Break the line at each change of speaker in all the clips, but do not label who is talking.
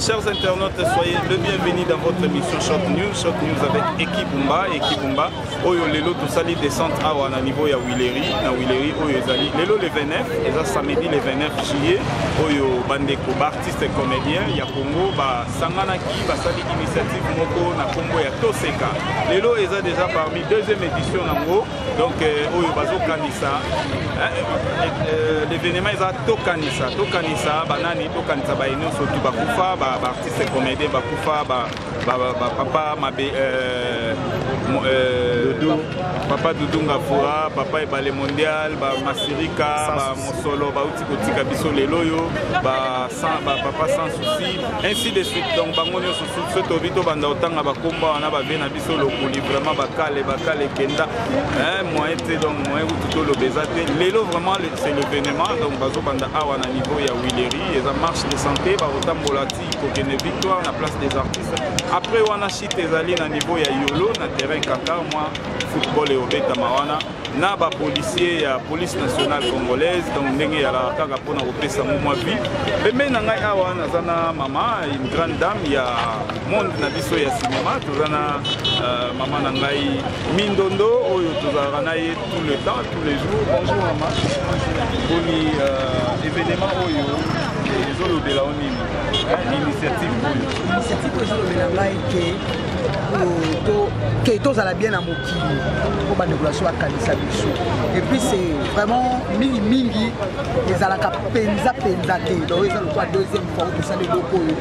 Chers internautes, soyez le bienvenu dans votre émission Short News. Short News avec Ekibumba. Ekibumba, oyo lelo tosali descente awa na niveau ya Willery, na Willery oyo ezali lelo le 29, eza samedi le 29 juillet, oyo bandeko ba artiste comédien ya Congo ba sanganaki basali initiative moko na kombo ya Toseka. Lelo eza déjà parmi deuxième édition nango. Donc oyo bazokanisa l'événement eza tokanisa, tokanisa banani, tokanisa baye nyonso tu bakufa, baartiste comédien bakufa, papa mabe, Doudou, papa Doudou Ngafura, papa Ebale Mondial, ba Masirika, ba Mosolo, bauti kotika biso lelo oyo, ba papa Sans Souci, ainsi de suite. Donc bango nyonso so tobi tobanda kotanga bakomba wana bave na biso lokoli vraiment bakale bakale kenda, moyen te. Donc moyen kutu toloba eza te. Lelo vraiment c'est l'événement. Donc bazobanda awa na niveau ya Willery, eza marche de santé, bakotambola ti kokende Victoire na place des artistes. Après wana chute ezali na niveau ya Yolo na terrain kaka mwa football eobetama wana na bapolicier ya police nationale congolaise. Donc ndenge eyalaka kaka mpona kopesa mo mwa vie. Pembeni na ngai awa naza na mama, une grande dame ya monde na biso ya cinéma. Toza na mama na ngai Mindondo oyo tozalaka na ye tout le temps, tous les jours. Bonjour mama, boni événement oyo ezolobela o nini, initiative oyo?
Initiative oyo ezolobela ngai ke tozala bien na mokili mpo bandeko na biso bakanisa biso. Et puis c'est vraiment mingimingi ezalaka mpenza mpenza te. Donc eza lokola deuxième fois oyo tosala eloko oyo,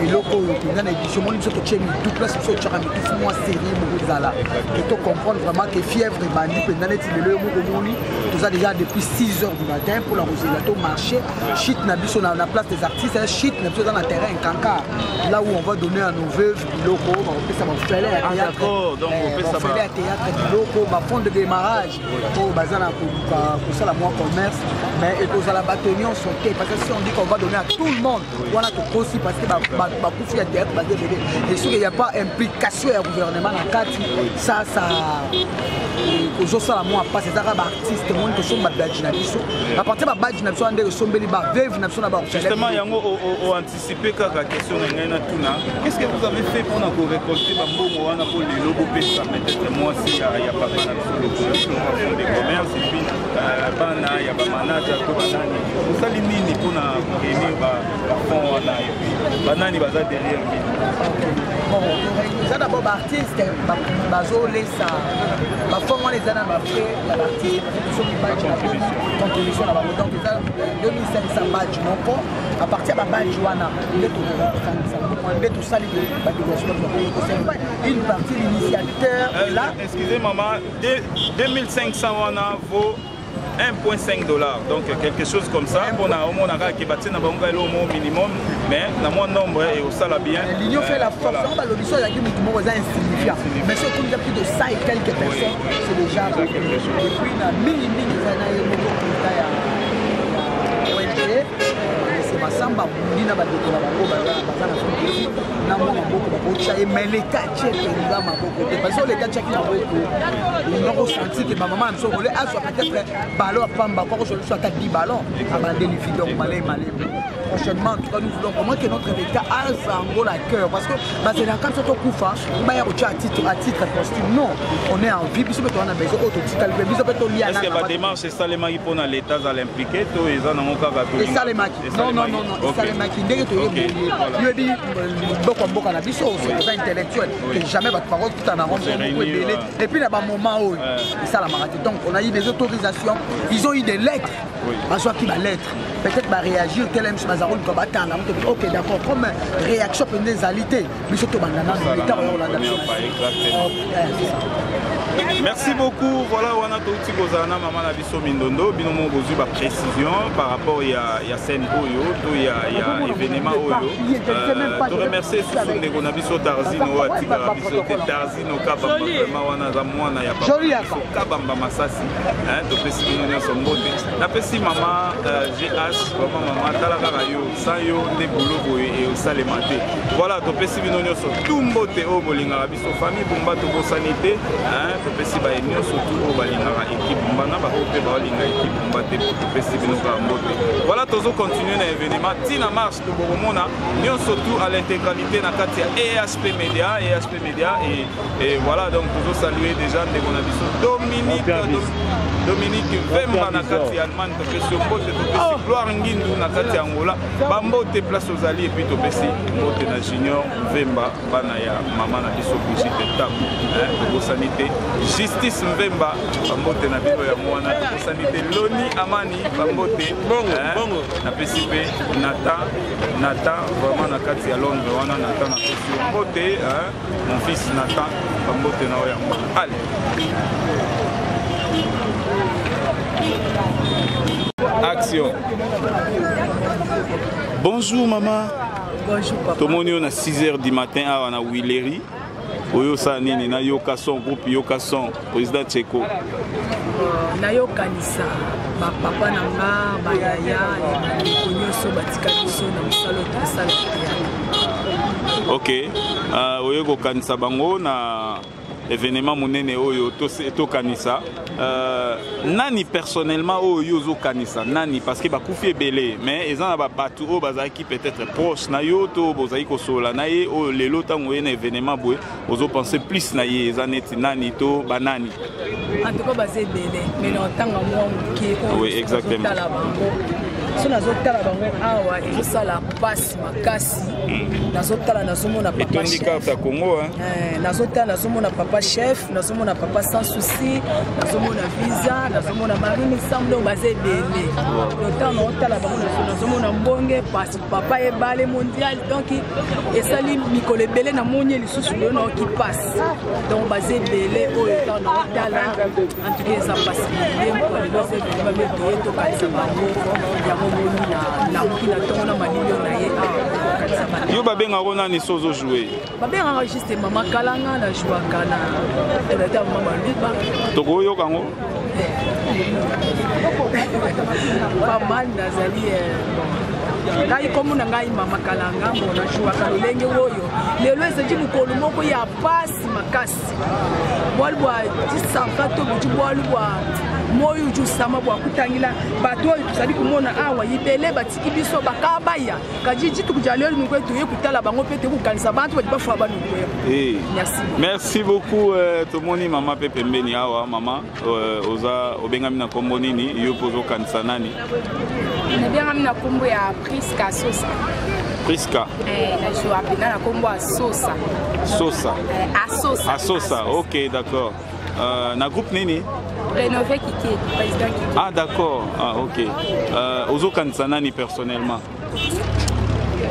eloko oyo mpenza na édition. Moni biso totie mitu place biso otiaka mitu fu mwa série moko ezala ke to comprendre vraiment ke fièvre ebandi mpenza neti lelo. Yo moko omoni, toza déjà depuis 6 heures du matin mpona kozela to marché chute na biso na place des artistes. Chute na biso eza na terrain Nkanka, là où on va donner à nos veuves biloko, bakopesa baorphelin ya théâtre, baorphelin ya théâtre biloko, bafonds de démarrage oyo baza na koluka kosala mwa commerce. Mais ekozala bato nyonso te, parce que si on dit qu'on va donner à tout le monde wana, tokosi, parce que bakufi ya théâtre baza ebele. Et soki y a pas implication ya gouvernement na kati, ça kozosala mwa mpasi. Ezaka baartiste moni tosomba badge na biso, à partir babadge na biso wana nde esombeli baveuve na biso na
baorphelin. Justement, yango oanticipe kaka question na ngai natuna: qu'est-ce que vous avez fait mpona korécolter bambongo wana mpo lelo bopesa peut-être mwasi ya papa na biso lokolo fonds de commerce, et puis bana ya bamanager to banani? Osali nini mpona koréunir bafond wana, et puis banani baza derrière bino?
Bon, eza d'abord baartiste bazolesa bafond wana, eza na bafrais ya baartiste, soki badge na contribution na bango. Donc eza 2500 badge moko. À partir ya babadge wana nde tokokangisa, nde tosali badélégation, une partie l'initiateur là.
Excusez maman, 2500 wana vaut 1.5 dollars, donc quelque chose comme ça, mpona omona kaka ke batie na bango eloko moko minimum, mais na mwa nombre eosala bien.
L'union fait la force. Yango balobi so ezalaki motu moko, eza insignifiant, mais soki okomi plus de 100 et quelques personnes, c'est déjà beaucoup. Et puis na mingimingi eza na ye moko président ya ONG, monsieur Masamba Bundi, na bandeko na bango baza na Afrique na mwa maboko bakotya ye. Mais l'état tie mpenza maboko te, parce que l'état tiaki maboko, olinga kosentir ke bamama na biso ole azwa peut-être ballon apamba kwa kozwa biso ata 10 ballon abandeli vi. Donc malemi malemi, prochainement en tout cas nous voulons vraiment que notre état azwa yango na cœur, parce que bazelaka biso tokufa baya kotia à titre posthume. Non, on est en vie, biso mpe toza na besoin oyo totikali mpe biso mpe tolia.
Est-ce que badémarche esalemaki mpona l'état azala impliqué to eza nango kaka?
Esalemaki, non, non, non, non, esalemaki ndenge toyebi. Yoyebi liboko ya mboka na biso, oza intellectuel que jamais bato bakokutana nango moko ebele. Et puis na bamoment oyo esalamaka te. Donc on a eu des autorisations, ils ont eu des lettres, bazwaki balettre, peut-être baréagir telem so baza koluka batanga moto. Ok, d'accord, comme réaction mpenza ezali te, biso tobanda nano, leta oya kolanda biso.
Merci beaucoup. Voilà, wana touti kozala na mama na biso Mindondo. Bino moko bozwi baprécision par rapport ya scène oyo to ya événement oyo. Toremercie susu ndeko na biso Tarzino oyo atikaka biso te, Tarzino Kabamba. Vraiment wana aza mwana ya papa biso Kabamba Masasi. Topesi bino nyonso mbote. Napesi mama GH, vraiment mama, tala kaka yo, sans yo nde boulot boye eosalema te. Voilà, topesi bino nyonso tu mbote oyo bolingaka biso, famille Bumba, tobosani te. Topesi Topesi baye nyonso tu oyo balingaka équipe Bumba na baoyo mpe baolinga équipe Bumba te, topesi bino kaka mbote. Voilà, tozo continuer na événement tina marche, tobokomona nyonso tu à l'intégralité na kati ya EHP Media, EHP Media et voilà, donc tozo saluer déjà ndeko na biso Dominique Dominique Vemba na kati ya Allemagne, topesi yo mbote, topesi Gloire Ngindu na kati ya Angola, bambote place ozali, et puis topesi mbote na Junior Vemba, bana ya mama na biso Brigitte Tabu, tobosani te Justice Mvemba, bambote na bino yango wana, tobosani te Loni Amani, bambote bongo, napesi mpe Nathan, Nathan vraiment na kati ya Londres wana, Nathan napesi yo mbote, mon fils Nathan, bambote na yo yango. Allez, action. Bonjour maman.
Bonjour papa.
Tomoni yo na 6h du matin awa na Willery. Oyo osala nini na Yoka Son, groupe Yoka Son, président Tcheko?
Nayokanisa bapapa na nga, bayaya, bandeko nyonso batika biso na mosala oyo tosala théâtre.
Ok, oye kokanisa bango na événement monene oyo tokanisa. Nani personnellement oyo yo ozokanisa nani? Parce que bakufi ebele, mais eza na bato oyo bazalaki peut-être proche na yo to bozalaki kosolola na ye, oyo lelo ntango oye na événement boye ozopense plus na ye, eza neti nani to banani?
En tout cas baza ebele, mais na ntanga mwa moke oyo
Oui, exactement.
nazotala bango, so nazotala bango awa ezosala mpasi makasi. Nazotala, nazomona papa
Etondi
chef.
carte ya Congo, hein?
Nazotala, nazomona papa chef, nazomona papa sans souci, nazomona visa, nazomona Marie Misambo, donc baza ebele. Donc ntango naotala bango, nazomona mbonge pasi papa ebale mondial, donc esali mikolo ebele namoni ye lisusu lelo, naoki pasi. Donc baza ebele oyo ntango naotala, en tout cas eza pasi mpo lelo eza ebele babe toye tokanisa bango yango. Moni namoki na ntongo na malili oyo na ye awa kokanisa bango.
Yo babengako nani so ozojoue?
Babengaka juste mama Kalanga, na jouaka na tolata mama Baluba.
Tokoyoka yango.
Pas mal, nazali bon, ngai kombo na ngai mama Kalanga. Bon, najouaka lolenge oyo lelo ezali mokolo moko ya pasi makasi, bwalu bwa disanka to buti bwalu bwa moi udi usama bwa kutangila bato oyo tozali komona awa ibele batiki biso bakabaya kadi dituku dia lelo nukwe toye kutala bango mpe toye kokanisa bantu badi bafua banukwe.
Eh.
Merci.
Merci beaucoup. Tomoni mama mpe pembeni awa. Mama, oza obengami na nkombo nini? Yo mpo ozokanisa nani?
Nabengami na nkombo ya Priska Sosa.
Priska.
Nazwa mpena na nkombo ya Sosa.
Sosa.
Asosa.
Asosa, ok, d'accord. Na groupe nini?
Rénové Kike, président Kike.
Ah d'accord, ah, ok. Ozokanisa nani personnellement?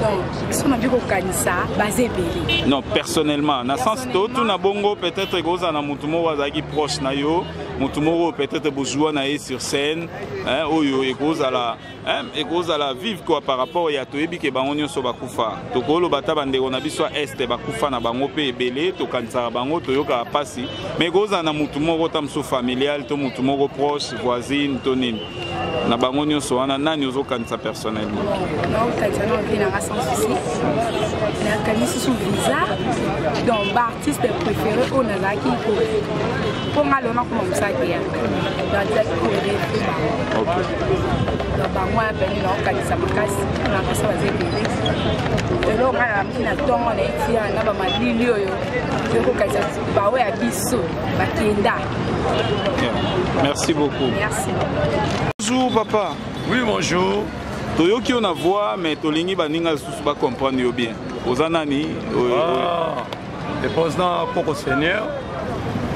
Donc so nabi kokanisa baza ebele.
Non, personnellement na sens totuna bongo, peut-être ekozala na motu moko azalaki proche na yo, motu moko peut-être bozwa na ye sur scène, hein, oyo ekozala, hein, ekozala vive quoi par rapport ya toyebi ke bango nyonso bakufa. Tokoloba ata bandeko na biso ya este bakufa na bango mpe ebele, tokanisaka bango, toyokaka mpasi, mais ekozala na motu moko ta mosusu familial to motu moko proche, voisine to nini, na bango nyonso wana nani ozokanisa personnellement?
Naokanisa na vie nanga sans souci, nakanisi susu visa, donc baartiste préféré oyo nazalaki mpo nga lona koma mosala théâtre, nazalaki korêver bango. Donc bango wana pene naokanisa makasi mpona kasa baza ebele. Lelo nga nalamki na ntongo na etia na bamalili oyo tokokanisa baoyo ya biso bakenda.
Yeah. Merci beaucoup.
Merci.
Bonjour papa.
Oui, bonjour.
Toyoki yo na voix, mais tolingi baninga lisusu bacomprendre yo bien. Oza nani?
Ah, le président Koko Seigneur,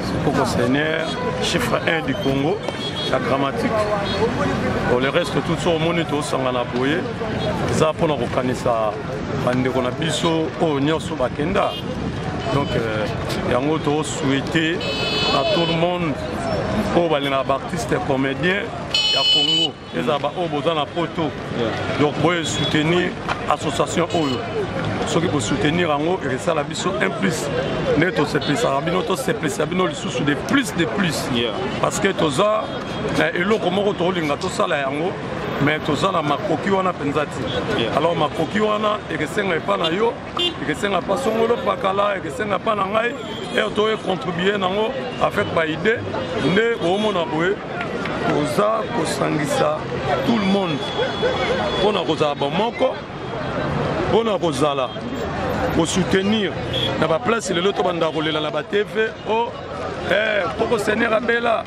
c'est Koko Seigneur, chiffre 1 du Congo, la grammatique. Bon, le reste, tout ça, omoni tosangana boye, eza mpona kokanisa bandeko na biso oyo nyonso bakenda. Donc yango tosouhaite à tout le monde oyo balingaka baartiste comédien ya Congo, ezala baoyo boza na poto, donc boye soutenir association oyo. Soki bosoutenir yango, ekesala biso un plus nde tosepelisaka bino, tosepelisa bino lisusu de plus de plus, parce que toza na eloko moko tokolinga tosala yango, mais toza na makoki wana mpenza ti. Alors makoki wana ekesenga epa na yo, ekesenga pa songolo pakala, ekesenga pa na ngai. Ere toye contribuer nango avec ba idée nde boomona boye toza kosangisa tout le monde mpo na kozala bomoko, mpo na kozala kosoutenir na baplace. Lelo tobanda kolela na batv o oh, koko seigneur abela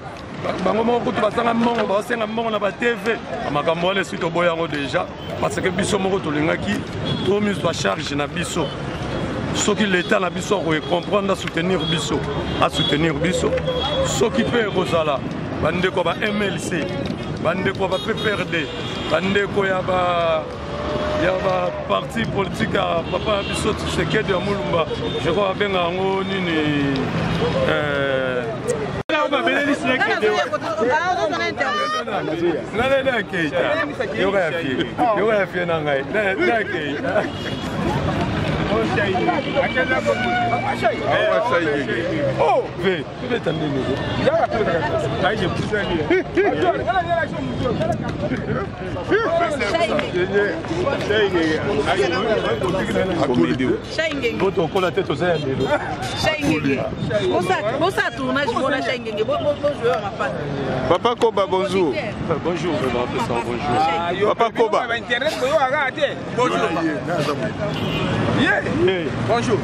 bango moko kutu basanga mbongo, baosenga mbongo na batv. Makambo wana esi toboya yango déjà, parce que biso moko tolingaki tomizwa charge na biso. Soki l'état na biso akoki comprendre, asoutenir biso, asoutenir biso. Soki mpe ekozala bandeko ya ba MLC, bandeko ya ba PPRD, bandeko ya ba parti politique ya papa na biso Tshisekedi ya Mulumba, je crois babenga yango nini, ngai nakei ta yoka ya fie, yoka ya fie na ngai nakei. Oh, ve tobeta ndenge. Po tokola te, toza ya lelo.
Bosala tournage mona Shai Ngenge, bojouer mapata.
Papa Koba, bonjour.
Bonjour, vraiment, apesa bonjour.
Papa Koba.
Bonjour.
Bonjour.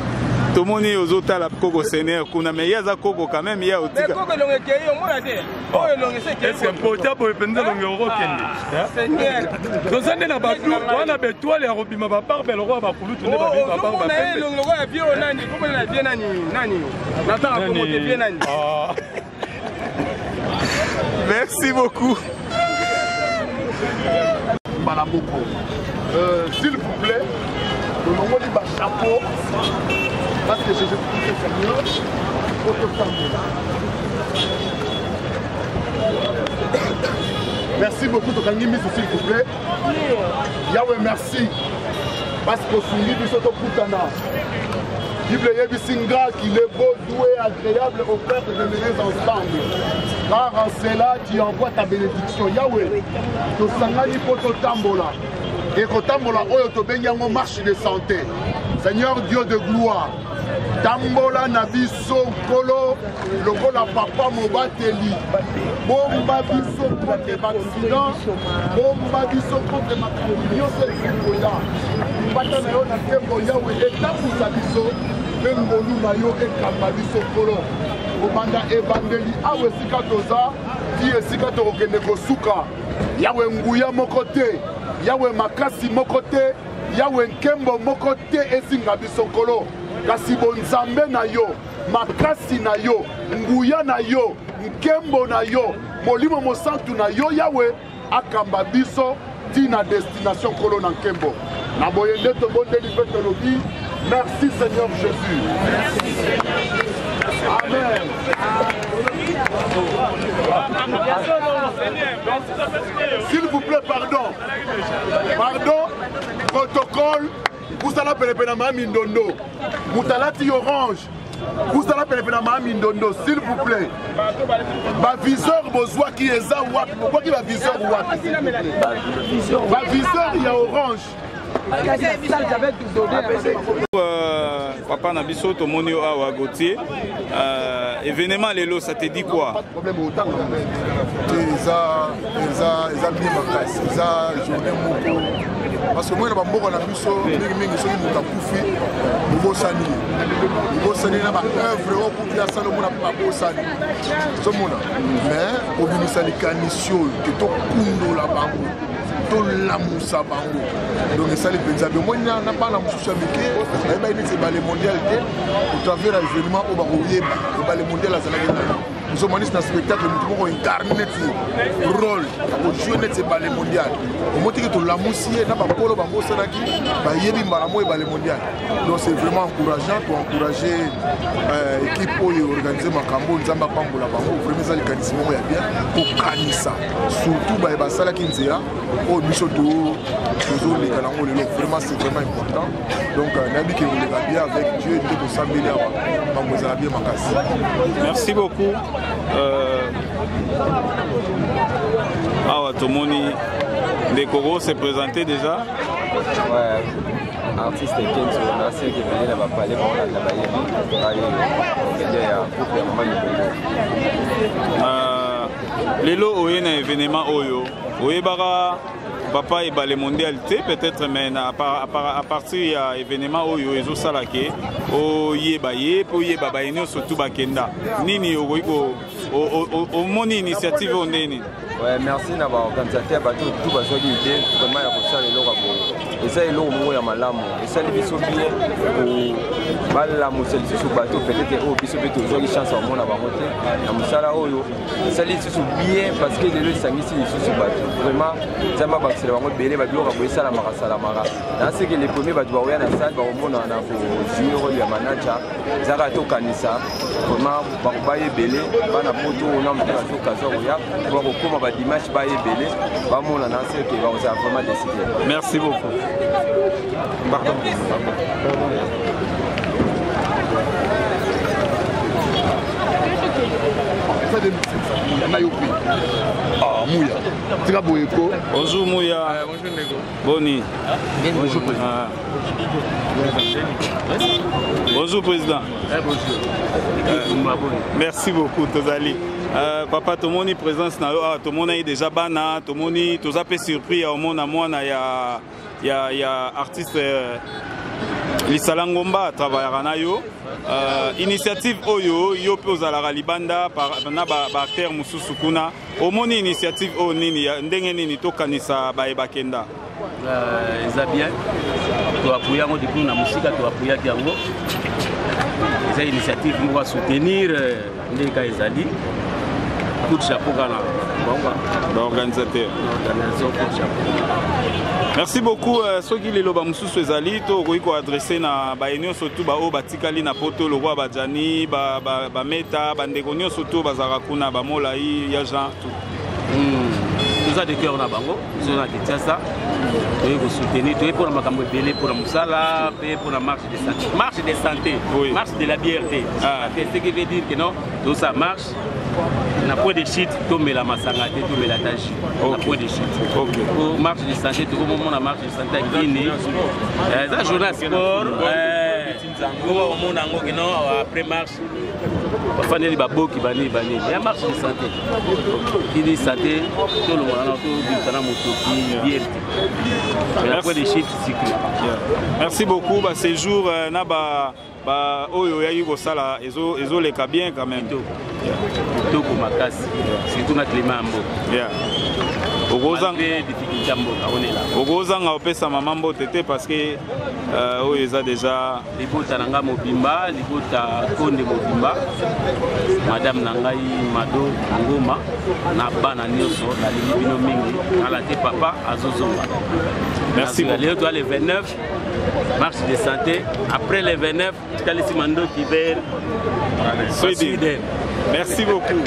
Tomoni ozotala koko seigneur kuna, mais ye aza koko quand même, ye aotika.
Koko elongo ekei, omona te oyo elongo ese ekei.
Est-ce pota boye mpenza elongo okokende? Toza nde na batu wana betoile ya kobima, babarbe lokola bakulutu nde babimi babarbe.
Ozomona ye elongo lokola ya vie oyo nani komona na vie nani nani natanga kombo te, vie nani.
Merci beaucoup.
Mbala moko, s'il vous plaît, tolongoli bachapeau parce que Jésus Christ Seigneur po totambola. Merci beaucoup. Tokangi miso, s'il vous plaît. Yawe, merci parce que osungi biso tokutana. Bible eyebisi nga qu'il est beau, doux et agréable au peuple de mener ensemble, car en cela tu envoies ta bénédiction. Yawe, tosangani mpo totambola, ekotambola oyo tobengi yango marche de santé. Seigneur Dieu de gloire, tambola na biso Nkolo lokola papa mobateli. Bomba biso contre baaccident, bomba biso contre makambo nyonso ezali koya. Libata na yo na nkembo, Yawe, etambusa biso, mpe ngolu na yo ekamba biso Nkolo, kobanda ebandeli awa esika toza ti esika tokokende kosuka. Yawe, nguya moko te, Yawe, makasi moko te, Yawe, nkembo moko te ezinga biso Nkolo, kasi bonzambe na yo, makasi na yo, nguya na yo, nkembo na yo, Molimo Mosantu na yo, Yawe, akamba biso ti na destination. Nkolo na nkembo, na boye nde tobondeli mpe tolobi merci Seigneur Jésus, amen. S'il vous plaît, pardon, pardon, protocole, kusala penepene na maa mindondo. Moto alati orange, kusala penepene na maa mindondo, s'il vous plaît. Baviseur bozwaki eza wapi? Bobwaki baviseur wapi? Baviseur ya orange.
Papa na biso, tomoni yo awa, Gautier. Événement lelo, ça te dit quoi?
Eza bien makasi, eza journée moko parce que moi na bamboka na biso mingimingi, soki moto akufi, bobosani ye, bobosani na baœuvre oyo kutu asala, omona mpe babosani, ozomona. Mais kobimisa likanisi oyo ke tokundola bango, tolamusa bango, donc esali mpenza bien. Omoni na bana mosusu ya mike bayebaki neti Ebale Mondial te, au travers ya événement oyo bakoyeba Ebale Mondial azalaki nani. Ozomonisi na spectacle motu moko incarne neti rôle akojoue neti Ebale Mondial, omotiki tolamusi ye na bakolo bango osalaki bayebi mbala moko Ebale Mondial. Donc c'est vraiment encourageant to encourager équipe oyo organise makambo. Nzambe apambola bango. Vraiment eza likanisi moko ya bien, kokanisa surtout baye basalaki nzela oyo biso tozoleka nango lelo. Vraiment, c'est vraiment important. Donc nayebi ke koleka bien avec Dieu nde tosambeli awa, makambo ezala bien makasi.
Merci beaucoup. Awa tomoni ndeko ko se présenter déjà.
Ouais. Artiste Kenzo na seke ebele na bapale baolanda bayebi ngai comédien ya groupe ya mama Libongo.
Lelo oye na événement oyo oyebaka papa Ebale Mondial te peut-être, mais na, à partir ya événement oyo ezosala ke oyeba ye mpe oyeba baye nyonso tu bakenda nini, okoki omoni initiative oyo ndenge nini?
Ouais, merci na baorganisateur, bato tout bazwaki idée vraiment ya kosala eloko ya boye. Eza eloko moko ya malamu, esali biso bien balamusa lisusu bato peut-être oyo biso mpe tozwaki chance ya komona bango te na mosala oyo. Esali lisusu bien parce que lelo esangisi lisusu bato. Vraiment, Nzambe abakisela bango ebele. Babiloko ya boye esalamaka salamaka na seke. Le premier, bato bakoya na salle, bakomona na kojouer rôle ya manager. Ezaka tokanisa vraiment baya ebele, bana Poto oyo na moto bazwi occasion koya, bakokóma badimanche, baya ebele, bamona na seke, bakozala vraiment décidé.
Merci beaucoup. Pardon. Pardon.
Na yo mpe Muya, tika boye ko.
Bonjour Muya.
Bonjour ndeko.
Boni?
Bonjour président.
Ah. Bonjour président.
Bonjour.
Merci beaucoup tozali. Papa, tomoni présence na yo awa, tomonaki déjà bana, tomoni, toza mpe surpris ya omona mwana ya artiste Lisala Ngomba atravaillaka na yo. Initiative oyo, yo mpe ozalaka libanda na baacteur mosusu kuna, omoni initiative oyo nini, ndenge nini tokanisa baye bakenda?
Eza bien, toapuye yango depuis na mosika, toapuyaki yango. Eza initiative moko ya soutenir ndenge kaka ezali. Coup de chapeau kaka na bango.
Baorganisateur.
Organisation, coup de chapeau.
Merci beaucoup. Soki liloba mosusu ezali to okoki koadresse na baye nyonso tu baoyo batikali na Poto, lokwa bajani, bameta, bandeko nyonso tu bazalaka kuna, bamolai ya Jean tout.
Toza de cœur na bango. Biso na Kinshasa toyei kosoutenir, toyei mpona makambo ebele, mpona mosala mpe mpona marche de santé, marche de santé,
oui.
Marche de la bière te. Ce qui veut dire que non, tosala marche na point de chute, tomela masanga te, tomela ta jus na point de chute. Po marche de santé, tokomomona marche de santé ya Kini eza journal sport, omona yango kino après marche bafandeli baboki banini banini ya marche de santé. Kini santé, tolongola na tobimisa na motoki bière te, na point de chute cycle.
Merci beaucoup. Baséjour na ba ba oyo oyaki kosala ezoleka bien quand même?
Kitoko makasi, surtout na climat ya mboka. Difficulté ya mboka onela.
Okozanga opesa mama mbote te parce que oyo eza déjà.
Libota na ngai mobimba, libota Konde mobimba, madame na ngai Mado Ngoma na bana nyonso, nalingi bino mingi. Kala te papa azozonga.
Merci.
Lelo toa le 29, marche de santé. Après le 29, talisi mandoki vers
Sweden. Merci beaucoup.